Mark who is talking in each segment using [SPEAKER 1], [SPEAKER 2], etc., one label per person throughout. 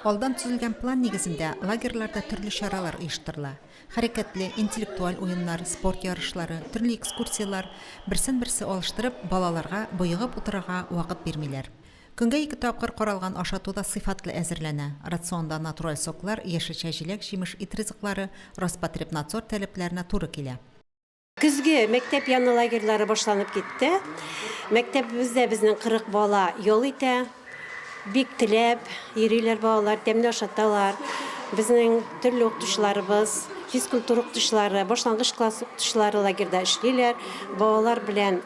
[SPEAKER 1] Алдан төзелгән план нигезендә лагерьларда төрле чаралар оештырыла. Хәрәкәтле, интеллектуаль уеннар, спорт ярышлары, төрле экскурсияләр, берсен-берсе алыштырып, балаларга боегып утырырга вакыт бирмиләр. Көнгә ике тапкыр каралган ашату да сыйфатлы әзерләнә. Рационда натураль соклар, яшелчә, җиләк-җимеш, ит ризыклары Роспотребнадзор таләпләренә туры килә.
[SPEAKER 2] Көзге мәктәп яны лагерьлары башланып китте. Мәктәбебездә безнең 40 бала ял итә. Бик теләп йөриләр балалар, тәмле ашаталар. Безнең төрле укытучыларыбыз, физкультура укытучылары, башлангыч класс укытучылары лагерьда эшлиләр. Балалар белән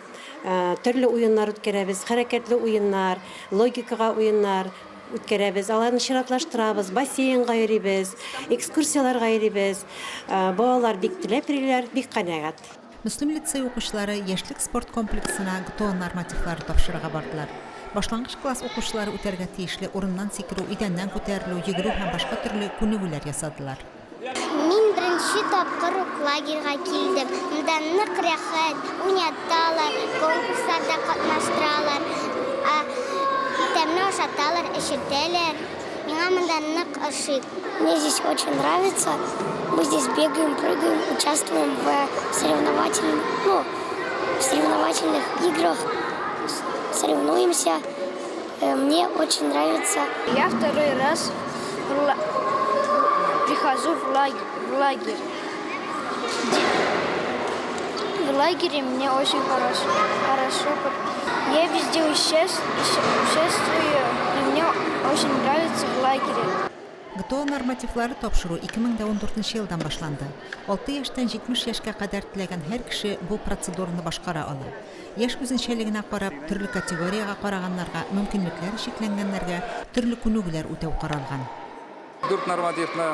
[SPEAKER 2] төрле уеннар үткәрәбез, хәрәкәтле уеннар, логикага уеннар үткәрәбез, аларны чиратлаштырабыз, бассейнга йөрибез, экскурсияләргә йөрибез. Балалар бик теләп йөриләр, бик канәгать.
[SPEAKER 1] Мөслим лицее укучылары Яшьлек спорт комплексына ГТО нормативлары тапшырырга бардылар. Башлангыч класс укучылары үтәргә тиешле урыннан сикерү, идәннән күтәрелү, йөгерү һәм башка төрле күнегүләр ясадылар.
[SPEAKER 3] Мин беренче тапкыр ук лагерьга килдем. Монда нык рәхәт, уйнаталар, конкурсларда катнаштыралар, тәмле ашаталар, эчертәләр. Миңа монда нык ошый.
[SPEAKER 4] Мне здесь очень нравится. Мы здесь бегаем, прыгаем, участвуем в соревновательных, ну, в соревновательных играх, соревнуемся. Мне очень нравится.
[SPEAKER 5] Я второй раз прихожу в лагерь. В лагере мне очень хорошо. Хорошо. Я везде участвую, и мне очень нравится в лагере.
[SPEAKER 1] ГТО нормативлары тапшыру 2014 елдан башланды. 6 яшьтән 70 яшькә кадәр теләгән һәр кеше бу процедураны башкара ала. Яшь үзенчәлегенә карап, төрле категориягә караганнарга, мөмкинлекләре чикләнгәннәргә төрле күнегүләр үтәү каралган.
[SPEAKER 6] Дүрт нормативны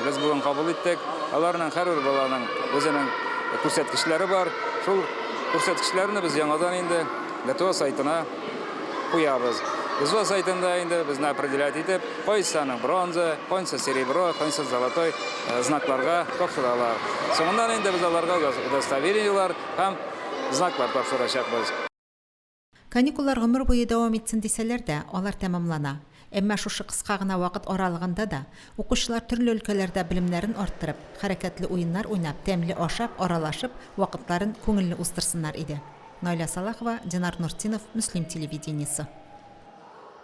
[SPEAKER 6] без бүген кабул иттек. Аларның һәрбер баланың үзенең күрсәткечләре бар. Шул күрсәткечләрне без яңадан инде ГТО сайтына куябыз. ГТО сайтында инде безне определять итеп, кайсы аның бронза, кайсы серебро, кайсы золотой знакларга тапшыралар. Соңыннан инде без аларга удостоверениеләр һәм знаклар тапшырачакбыз.
[SPEAKER 1] Каникуллар гомер буе дәвам итсен дисәләр дә, алар тәмамлана. Әмма шушы кыска гына вакыт аралыгында да укучылар төрле өлкәләрдә белемнәрен арттырып, хәрәкәтле уеннар уйнап, тәмле ашап, аралашып, вакытларын күңелле уздырсыннар иде. Наилә Салахова, Динар Нуртдинов, Мөслим телевидениесе.